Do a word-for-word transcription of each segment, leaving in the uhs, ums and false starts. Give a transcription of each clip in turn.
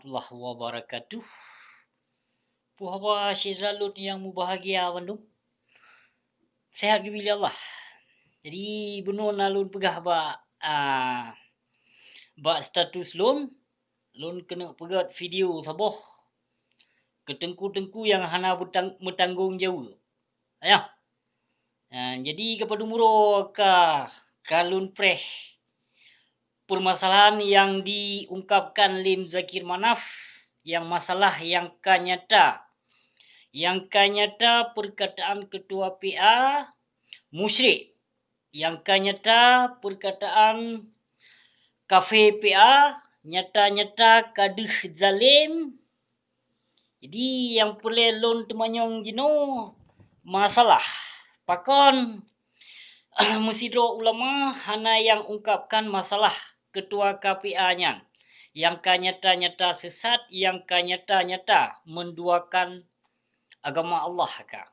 Warahmatullahi wabarakatuh. Puhaba syedara lôn nyang mubahgia bandum. Sehat geubri lé Allah. Jadi, bunoe na lôn peugah bak, a, bak status lôn, lôn keuneuk peugét video saboh keu teungku-teungku nyang hana beutang-, meutanggong jaweueb. Ayah. Nah, jadi keupadum uroe ka, ka lôn preh permasalahan nyang diungkapkan lé Muzakir Manaf, nyang masalah nyang ka nyata. Nyang ka nyata perkataan ketua P A musyrik. Nyang ka nyata perkataan kafé P A nyata-nyata ka deuh zalem. Jadi, nyang peureulée lôn teumanyong jinoe masalah pakon meusidroe ulama hana nyang ungkapkan masalah ketua K P A nyan, nyang ka nyata-nyata sesat, nyang ka nyata-nyata menduakan agama Allah ka.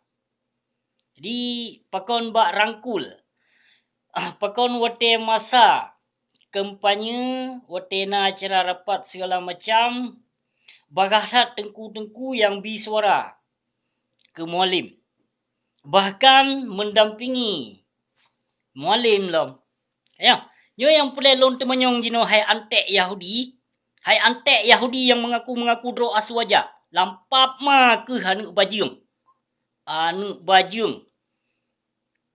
Jadi, pakon bak rangkul, pakon watée masa kampanye, watée na acara rapat segala macam, bagaih that teungku-teungku nyang bi suara keu Mualem, bahkan mendampingi Mualem lom. Ya, nyoe nyang peureulée lôn teumanyong jinoe hai anték Yahudi, hai anték Yahudi nyang meungaku-meungaku droe aswaja, lam pap ma keuh aneuëk bajeueng. Aneuëk bajeueng.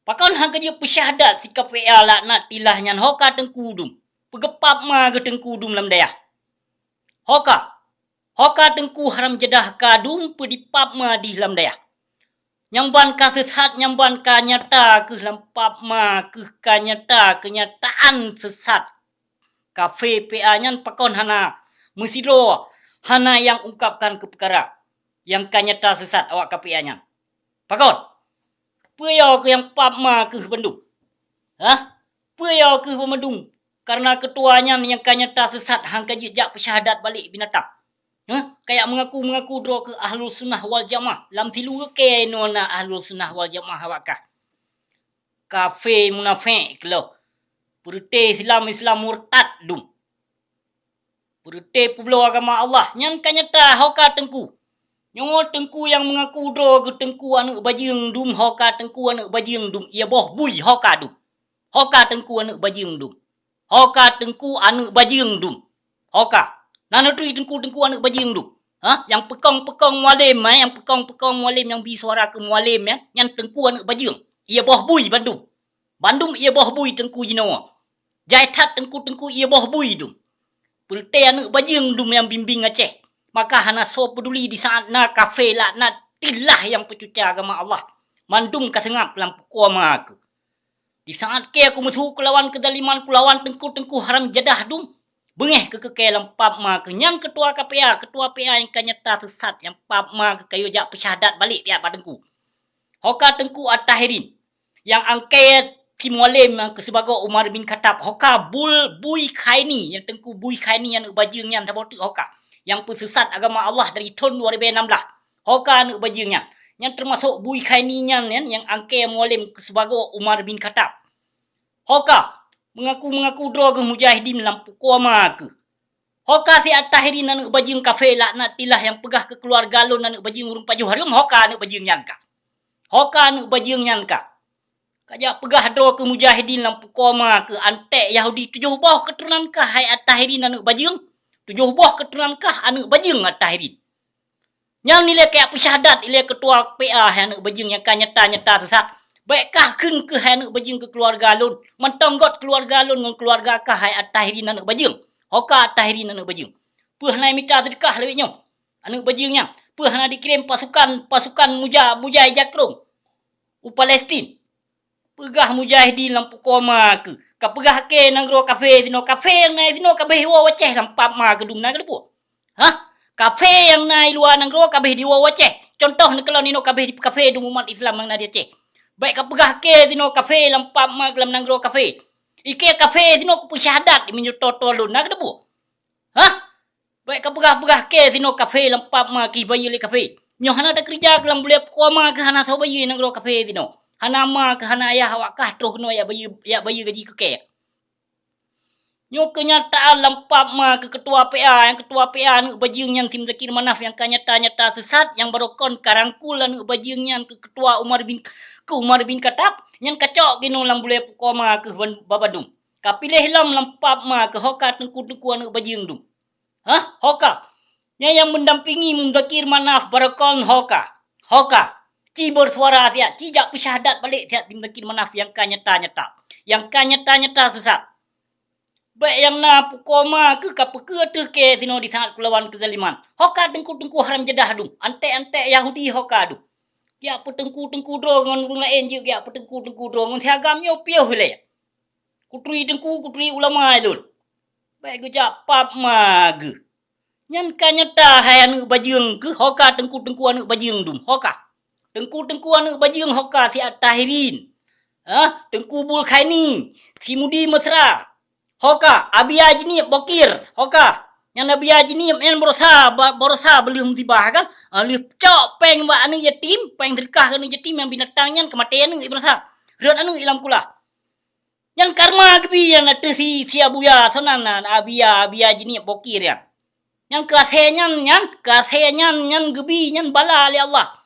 Pakon han ka jeuet peusyahadat si K P A laknatillah nyan ho ka teungku dum? Peugeupap ma geuh teungku dum lam dayah. Ho ka. Ho ka teungku haram jadah ka dum peudipap ma dih lam dayah. Nyang ban ka sesat, nyang ban ka nyata keuh lam pap ma keuh ka nyata keunyataan sesat. Kafé P A nyan pakon hana meusidroe hana nyang ungkapkan keu peukara nyang ka nyata sesat awak K P A nyan? Pakon? Peue yo keuh nyang pap ma keuh bandum? Hah? Peue yo keuh bandum? Karena ketua nyan nyang ka nyata sesat han ka jeuet jak peusyahadat balek binatang. Hah? Kayak mengaku-mengaku droe keuh Ahlus Sunnah wal Jamaah. Lam silu keu na Ahlus Sunnah wal Jamaah awak kah. Kafé munafék keuloh. Peureuté Islam, Islam murtad dum. Peureuté peubloe agama Allah, nyan ka nyata ho ka teungku. Nyoe teungku nyang meungaku droe geuh teungku aneuëk bajeueng dum, ho ka teungku aneuëk bajeueng dum, ie boh bui ho ka dum. Ho ka teungku aneuëk bajeueng dum. Ho ka teungku aneuëk bajeueng dum. Ho ka. Na neutui teungku-teungku aneuëk bajeueng dum. Ha? Nyang peukong-peukong Mualem, eh? Nyang peukong-peukong Mualem, nyang bi suara keu Mualem, eh? Nyan teungku aneuëk bajeueng. Ie boh bui bandum. Bandum ie boh bui teungku jinoe. Jai that teungku-teungku ie boh bui dum. Peureuté aneuëk bajeueng dum nyang bimbéng Aceh. Maka hana soe peuduli di saat na kafé laknatillah nyang peucuca agama Allah. Mandum ka seungab lam pukoe ma keuh. Di saat keu aku meusu kulawan keuzaliman kulawan teungku-teungku haram jadah dum, beungéh keu keukée lam pap ma keuh nyan ketua K P A, ketua P A nyang ka nyata sesat nyang pap ma keuh ka yue jak peusyahadat balek piat bak teungku. Ho ka teungku At-Tahirin, nyang angkée si Mualem nyang keu sibagoe Umar bin Khattab, ho ka bul bui khaini, nyang teungku bui khaini aneuëk bajeueng nyan saboh teuk ho ka. Nyang peusesat agama Allah dari thon dua ribée nam blaih. Ho ka aneuëk bajeueng nyan. Nyan teumasok bui khaini nyan, nyan nyang angkée Mualem keu sibagoe Umar bin Khattab. Ho ka meungaku-meungaku droe geuh mujahidin lam pukoe ma keuh. Ho ka si At-Tahirin aneuëk bajeueng kafé laknatillah nyang peugah keu keuluwarga lôn aneuëk bajeueng ureuëng pajoh hareuem, ho ka aneuëk bajeueng nyan ka. Ho ka aneuëk bajeueng nyan ka. Ka jak peugah droe keu mujahidin lam pukoe ma keuh anték Yahudi tujoh boh keuturonan kah hai At-Tahirin aneuëk bajeueng? Tujoh boh keuturonan kah aneuëk bajeueng At-Tahirin? Nyan ilée kajak peusyahadat ilée ketua P A hai aneuëk bajeueng nyang ka nyata-nyata sesat. Bék kah kheun keuh hai aneuëk bajeueng keu keuluwarga lôn, mantong göt keuluwarga lôn ngon keuluwarga kah hai At-Tahirin aneuëk bajeueng. Ho ka At-Tahirin aneuëk bajeueng. Peue hana mita seudeukah lawét nyoe? Aneuëk bajeueng nyan, peue hana dikirém pasukan, pasukan muja, mujai jakrong u Palestin? Peugah mujahidin lam pukoe ma keuh. Ka peugah keu nanggroe kafé sinoe, kafé nyang na sinoe ka beh iwoe u Aceh lam pap ma keuh dum na keudeue. Hah? Kafé nyang na i luwa nanggroe ka beh diwoe u Aceh. Contoh neukalon inoe ka beh kafé dum umat Islam nyang na di Aceh. Bék ka peugah keu sinoe kafé lam pap ma keuh lam nanggroe kafé. Ikeu kafé sinoe kupeusyahadat meunyoe toe-toe lôn na keudeue. Hah? Bék ka peugah-peugah keu sinoe kafé lam pap ma keuh bayeue lé kafé. Nyoe hana takeurija keuh lam bulée pukoe ma keuh hana soe bayeue nanggroe kafé sinoe. Hana ma keuh hana ayah awak kah troh keunoe jak bayeue, jak bayeue gaji keu kée. Nyoe keunyataan lam pap ma keu ketua P A, nyang ketua P A aneuëk bajeueng nyan si Muzakir Manaf nyang ka nyata-nyata seusat, nyang baroe kon ka rangkul aneuëk bajeueng nyan keu ketua Umar bin, keu Umar bin Khattab, nyan ka cok keunoe lam bulée pukoe ma keu ban-, babah dum. Ka piléh lom lam pap ma keu ho ka teungku-teungku aneuëk bajeueng dum. Hah? Ho ka? Nyan nyang meudampingi Muzakir Manaf baroe kon ho ka? Ho ka? Ci beusuara siat, ci jak peusyahadat balek siat si Muzakir Manaf nyang ka nyata-nyata. Nyang ka nyata-nyata seusat. Bék nyang na pukoe ma keuh ka peukeu teuh kée sinoe di saát keulawan keuzaliman. Ho ka teungku-teungku haram jadah dum, anték-anték Yahudi ho ka dum. Jak peuteungku-teungku droe ngon ureuëng laén jeuet jak peuteungku-teungku droe ngon si agam nyoe piôh ilée. Kuturi teungku, kuturi ulama ilôn. Bék geujak pap ma geuh. Nyan ka nyata hai aneuëk bajeueng keuh, ho ka teungku-teungku aneuëk bajeueng dum, ho ka. Teungku-teungku aneuëk bajeueng ho ka si At-Tahirin. Ha? Teungku Bul Khaini, si Mudi Mesra. Ho ka, Abia Jeunieb Bokir, ho ka. Nyan Abia Jeunieb nyan barosa, ba-, barosa beuleueh musibah kan? Ah, lheueh cok péng bak aneuëk yatim, péng seudeukah keu aneuëk yatim nyang binatang nyan keumaté aneuëk ié barosa. Rhot aneuëk ilam kulah. Nyan karma geubi nyan ateueh si, si Abuya, soe nan, nan Abia, Abia Jeunieb Bokir nyan. Nyan keu asée nyan, nyan keu asée nyan, nyan geubi nyan bala lé Allah.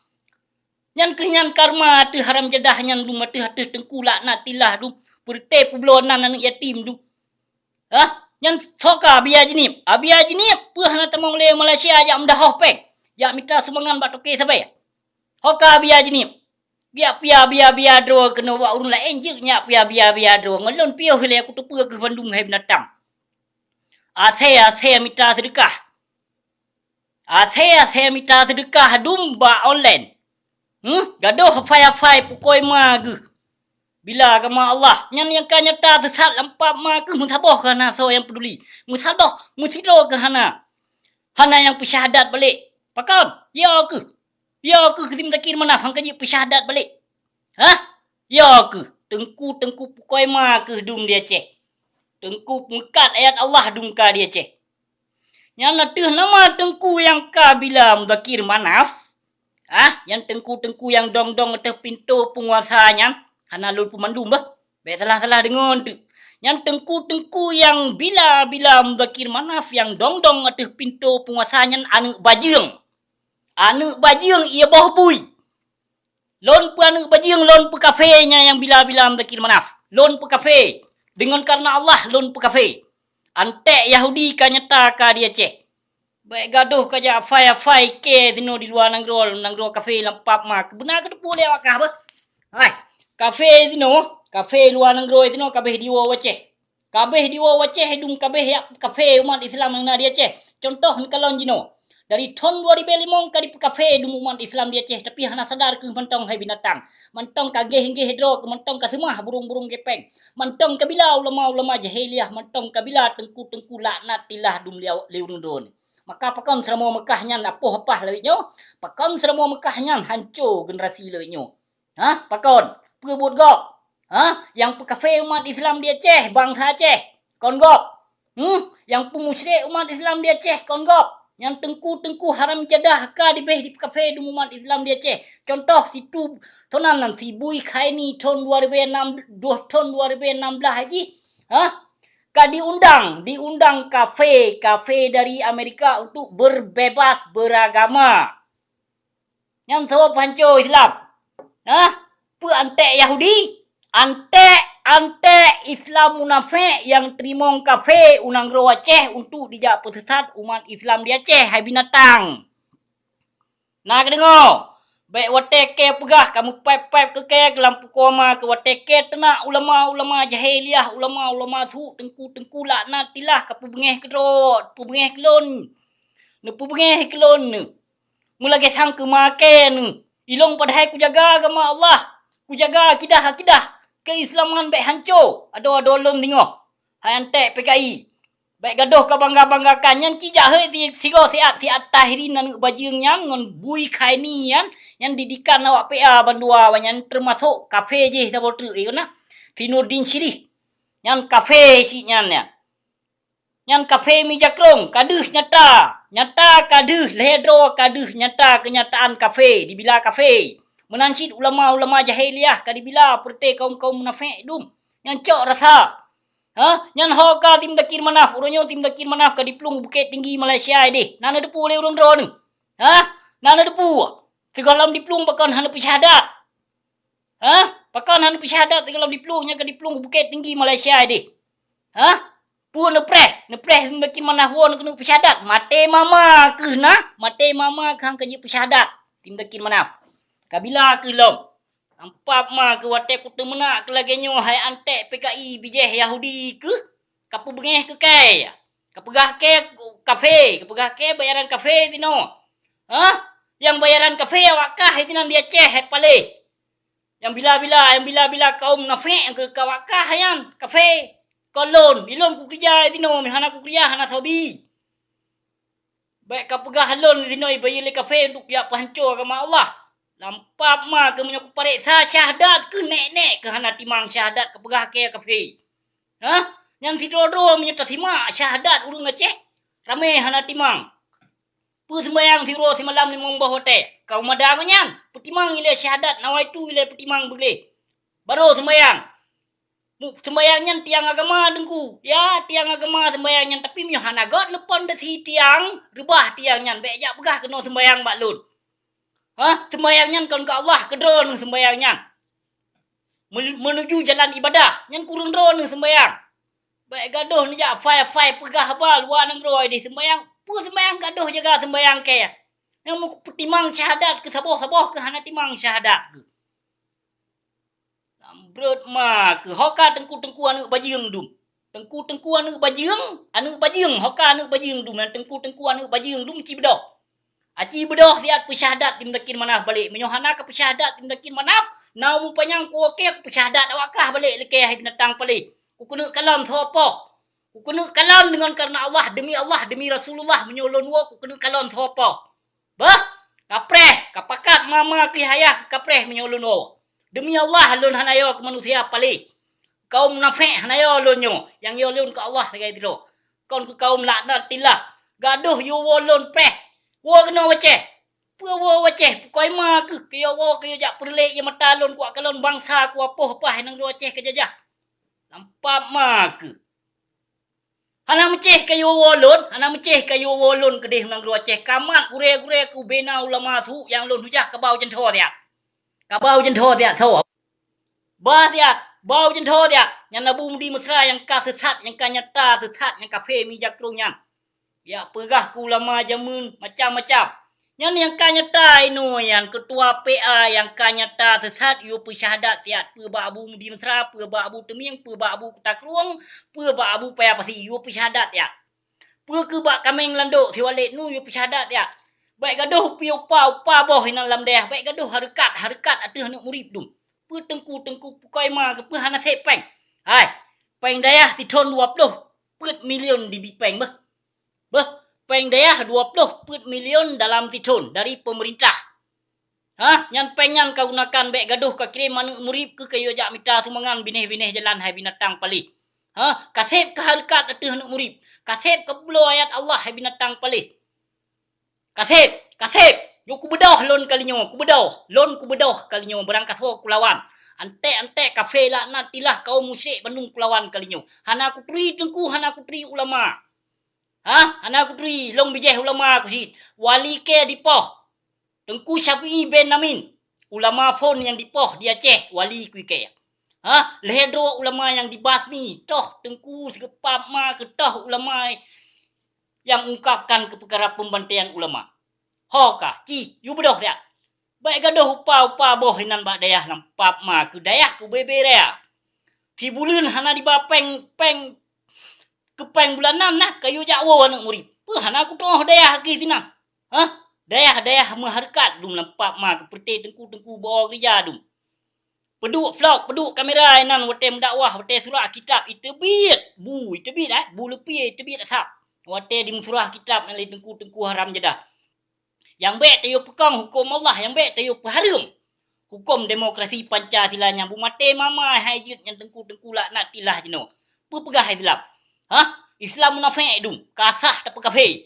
Nyan keuh nyan karma ateueh haram jadah nyan dum, ateueh, ateueh teungku laknatillah dum, peureuté peubloe nan aneuëk yatim dum. Hah? Nyan soe ka Abia Jeunieb? Abia Jeunieb peue hana tamong lé Malaysia jak meudahoh péng, jak mita sumbangan bak toke sabe? Ho ka Abia Jeunieb? Biak pia bia-bia droe keunoe bak ureuëng laén jeuet nyak pia bia-bia droe. Ngon lôn piôh ilée kuteupeue keuh bandum hai binatang. Asée-asée mita seudeukah. Asée-asée mita seudeukah dum bak online. Hmm? Gadôh hafai-hafai pukoe ma geuh. Bila agama Allah, nyan nyang ka nyata seusat lam pap ma keuh meusaboh keuh hana soe nyang peuduli. Meusaboh, meusidroe keuh hana. Hana nyang peusyahadat balek. Pakon? Ya keuh. Ya keuh si Muzakir Manaf han ka jeuet peusyahadat balek. Hah? Ya keuh, teungku-teungku pukoe ma keuh dum di Aceh. Teungku peungkat ayat Allah dum ka di Aceh. Nyan ateueh nama teungku nyang ka bila Muzakir Manaf? Ah, nyan teungku-teungku nyang dong-dong ateueh pintoe peunguasa nyan, hana lôn peumandum bah. Bék salah-salah deungon teuk. Nyan teungku-teungku nyang bila-bila Muzakir Manaf nyang dong-dong ateueh pintoe peunguasa nyan aneuëk bajeueng. Aneuëk bajeueng ié boh bui. Lôn peu aneuëk bajeueng, lôn peu kafé nyan nyang bila-bila Muzakir Manaf. Lôn peu kafé. Deungon kareuna Allah lôn peu kafé. Anték Yahudi ka nyata ka di Aceh. Bék gadôh ka jak afai-afai kée sinoe di luwa nanggroe, nanggroe kafé lam pap ma. Keubeuna keuteupeu lé awak kah beuh. Hai, kafé sinoe, kafé luwa nanggroe sinoe ka béh diwoe u Aceh. Ka béh diwoe u Aceh dum, ka béh jak kafé umat Islam nyang na di Aceh. Cuntoh neukalon jinoe, dari thon dua ribée limong ka dipeukafé dum umat Islam di Aceh, tapi hana sadar keuh mantong hai binatang. Mantong ka géh-géh droe, mantong ka seumah burung-burung gépéng. Mantong ka bila ulama-ulama jahiliah, mantong ka bila teungku-teungku laknatillah dum lé, lé ureuëng droe. Maka pakon seuramoe Meukah nyan apoh apah lawét nyoe? Pakon seuramoe Meukah nyan hanco generasi lawét nyoe? Hah? Pakon? Peue buet gob? Hah? Nyang peukafé umat Islam di Aceh, bansa Aceh? Kon gob? Hmm? Nyang peumusyrik umat Islam di Aceh? Kon gob? Nyang teungku-teungku haram jadah ka dibéh dipeukafé dum umat Islam di Aceh. Cuntoh situ, soe nan, nan si Bui Khaini thon dua ribée enam, dua thon dua ribée enam blaih jih. Hah? Ka diundang, diundang kafé, kafé dari Amerika untuk berbebas beragama. Nyan sabab hanco Islam. Hah? Peue anték Yahudi? Anték, anték Islam munafék nyang teurimong kafé u nanggroe Aceh untuk dijak peuseusat umat Islam di Aceh, hai binatang. Na kadeungoe, bék watée kée peugah ka meupéb-péb keu kée keu lam pukoe ma keu watée kée teunak ulama-ulama jahiliah, ulama-ulama su, teungku-teungku laknatillah ka peubeungéh keudroe, peubeungéh keu lôn. Neupeubeungéh keu lôn neuh. Meulagée sang keu ma kée neuh. Ilôn padahai kujaga agama Allah, kujaga akidah-akidah keislaman bék hanco, adoe-adoe lôn singoh. Hai anték P K I. Bék gadôh ka bangga-banggakan nyan, ci jak heuet di sigoe siat, siat Tahirin aneuëk bajeueng nyan ngon Bui Khaini nyan, nyan didikan awak P A bandua awak nyan, teumasok kafé jih saboh teuk, eh, na. Si Nurdin Syirih. Nyan kafé cit nyan, nyan. Nyan kafé mija krông, ka deuh nyata. Nyata ka deuh, lhée droe ka deuh nyata keunyataan kafé, dibila kafé. Meunan cit ulama-ulama jahiliah ka dibila peureuté kaum-kaum munafék dum. Nyan cok rasa. Ha? Nyan ho ka Tim Dakir Manaf, uroe nyoe Tim Dakir Manaf ka diplueng Bukettinggi Malaysia deh. Na neuteupeue lé ureuëng droeneuh? Ha? Na neuteupeue? Sigohlom diplueng pakon hana peusyahadat? Ha? Pakon hana peusyahadat sigohlom diplueng, nyan ka diplueng Bukettinggi Malaysia deh? Ha? Peue neupreh? Neupreh Tim Dakir Manaf woe neukeuneuk peusyahadat? Maté mama kheueh na, maté mama kheueh han ka jeuet peusyahadat Tim Dakir Manaf. Kabila kheueh lom. Nampak ma keu watée kuteumeunak keu lagée nyoe hai anték P K I bijéh Yahudi keuh, ka peubeungéh keu kée, ka peugah kée kafé, ka peugah kée bayaran kafé tinoe. Hah? Nyang bayaran kafé awak kah itu nan di Aceh hai paléh. Nyang bila-bila, nyang bila-bila kaum munafék nyang keu awak kah nyan kafé. Kon lôn, ilôn kukeurija tinoe, meuhana kukeurija hana soe bi. Bék kapeugah lôn disinoe ibayeue lé kafé untuk jak peuhanco agama Allah. Lampap ma keu meunyoe kupareksa syahadat keu nek-nek keu hana timang syahadat kapeugah kée kafé. Hah? Nyan sidroe-droe meunyoe tasimak syahadat ureuëng Aceh, ramé hana timang. Peue seumbahyang siuroe simalam limong boh watée? Ka mada ngon nyan, peutimang ilée syahadat nawaitu ilée peutimang beugléh. Barô seumbahyang. Mu-, seumbahyang nyan tiang agama Teungku. Ya, tiang agama seumbahyang nyan, tapi meunyoe hana göt neupon desi tiang, reubah tiang nyan, bék jak peugah keunoe seumbahyang bak lôn. Hah? Seumbahyang nyan kon keu Allah, keu droeneuh seumbahyang nyan. Meu-, meunuju jalan ibadah, nyan kureueng droeneuh seumbahyang. Bék gadoh neujak fai-fai peugah haba luwa nanggroe deh seumbahyang. Peue seumbahyang gadoh jaga seumbahyang kée? Nyang meupeutimang syahadat keu saboh-saboh keu hana timang syahadat keu. Lam brot ma keu hoka teungku-teungku aneuëk bajeueng dum. Teungku-teungku aneuëk bajeueng, aneuëk bajeueng, hoka aneuëk bajeueng dum, dan teungku-teungku aneuëk bajeueng dum ci beudôh. Aci beudôh siat peusyahadat Tim Dakir Manaf balek. Meunyoe hana ka peusyahadat Tim Dakir Manaf, na umu panyang kuwoe kée peusyahadat awak kah balek lé kée hai binatang paléh. Kukeuneuk kalon soe poh. Kukeuneuk kalon deungon kareuna Allah, demi Allah, demi Rasulullah, meunyoe lôn woe kukeuneuk kalon soe poh. Bah, kapreh, kapakat mama keu hayah kapreh meunyoe lôn woe. Demi Allah lôn hana yo keu manusia paléh. Kaum munafék hana yo lôn nyoe, nyang yo lôn keu Allah sagai sidroe. Kon keu kaum laknatillah. Gadoh yo woe lôn preh. Woe keunoe wacéh. Peue woe wacéh? Pukoi ma keuh keu yo woe keu yo jak peureulek yo mata lôn kuak kalon bansa kuapoh paih nanggroe Aceh kajajah. Lampap ma keuh. Hana meucéh kayue woe lôn, hana meucéh kayue woe lôn keudeh nanggroe Aceh. Kamat gurée-gurée keu ubena ulama su nyang lôn hujah kabau jantho siat. Kabau jantho siat soe? Bah siat, bau jantho siat. Nyan Abu Mudi Mesra nyang ka seusat, nyang ka nyata seusat, nyang kafé mi jakrong nyan. Yak peugah keu ulama jameun macam-macam. Nyan nyang ka nyata inoe nyan keutua P A nyang ka nyata seusat yue peusyahadat siat peue bak Abu Mudi Mesra, peue bak Abu Teumieng, peue bak Abu Kutakrueng, peue bak Abu Paya Pasi yue peusyahadat siat. Peue keu bak Kameng Landok siwalek nu yue peusyahadat siat. Bék gadoh upi upa-upa boh inan lam dayah, bék gadoh hareukat-hareukat ateueh aneuk murit dum. Peue teungku-teungku pukoi ma keu peue hana sép péng. Hai, péng dayah sithon dua ploh peuet milion dibi péng beuh. Beuh, péng dayah dua ploh peuet milion dalam sithon dari peumeurintah. Hah, nyan péng nyan ka gunakan bék gadoh ka kirém aneuk murit keu kayue jak mita sumbangan binéh-binéh jalan hai binatang paléh. Hah, ka sép keu hareukat ateueh aneuk murit, ka sép keu bloe ayat Allah hai binatang paléh. Ka sép, ka sép, nyoe kubeudôh lôn kalinyoe, kubeudôh, lôn kubeudôh kalinyoe beurangkasoe kulawan. Anték-anték kafé laknatillah kaum musyrik bandum kulawan kalinyoe. Hana kuturi teungku, hana kuturi ulama. Hah? Hana kuturi, lôn bijéh ulama keuh cit. Wali kée dipoh. Teungku Syafi'i bin Amin. Ulama phon nyang dipoh di Aceh, wali keu ikée. Hah? Lhée droe ulama nyang dibasmi, toh teungku sigeupap ma keutoh ulama nyang ungkapkan keu peukara pembantaian ulama. Ho ka, ci, yue beudôh siat. Bék gadoh upa-upa boh inan bak dayah lam pap ma keu dayah keu bebe raya. Sibuleuen hana diba péng, péng keu péng bulanan na kayue jak woe aneuk murit. Peue hana kutoh dayah keuh sinan? Hah? Dayah-dayah meuhareukat dum lam pap ma keu peureté teungku-teungku beu keurija dum. Peuduek vlog, peuduek kamera inan watée meudakwah, watée surah kitab iteubiet, bu iteubiet, eh, bu leupie iteubiet asab. Watée dimeusurah kitab nyang lé teungku-teungku haram jadah. Nyang bék tayue peukong huköm Allah, nyang bék tayue peuhareuem huköm demokrasi Pancasila nyang bu maté mama hai jeuet nyan teungku-teungku laknatillah jinoe. Peue peugah Islam? Hah? Islam munafék dum, ka sah tapeukafé.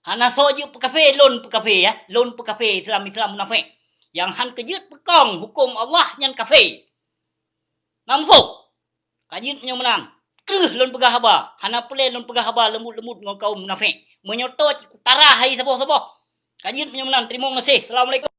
Hana soe jeuet peukafé, lôn peukafé, ya. Lôn peukafé Islam-Islam munafék. Nyang han keujeuet peukong huköm Allah nyan kafé. Na muphom? Ka jeuet meunyoe meunan. Kreueh lôn peugah haba, hana peureulée lôn peugah haba leumbut-leumbut ngon kaum munafék. Meunyoe toe cit kutarah hai saboh-saboh. Ka jeuet meunyoe meunan, teurimong gaséh. Assalamualaikum.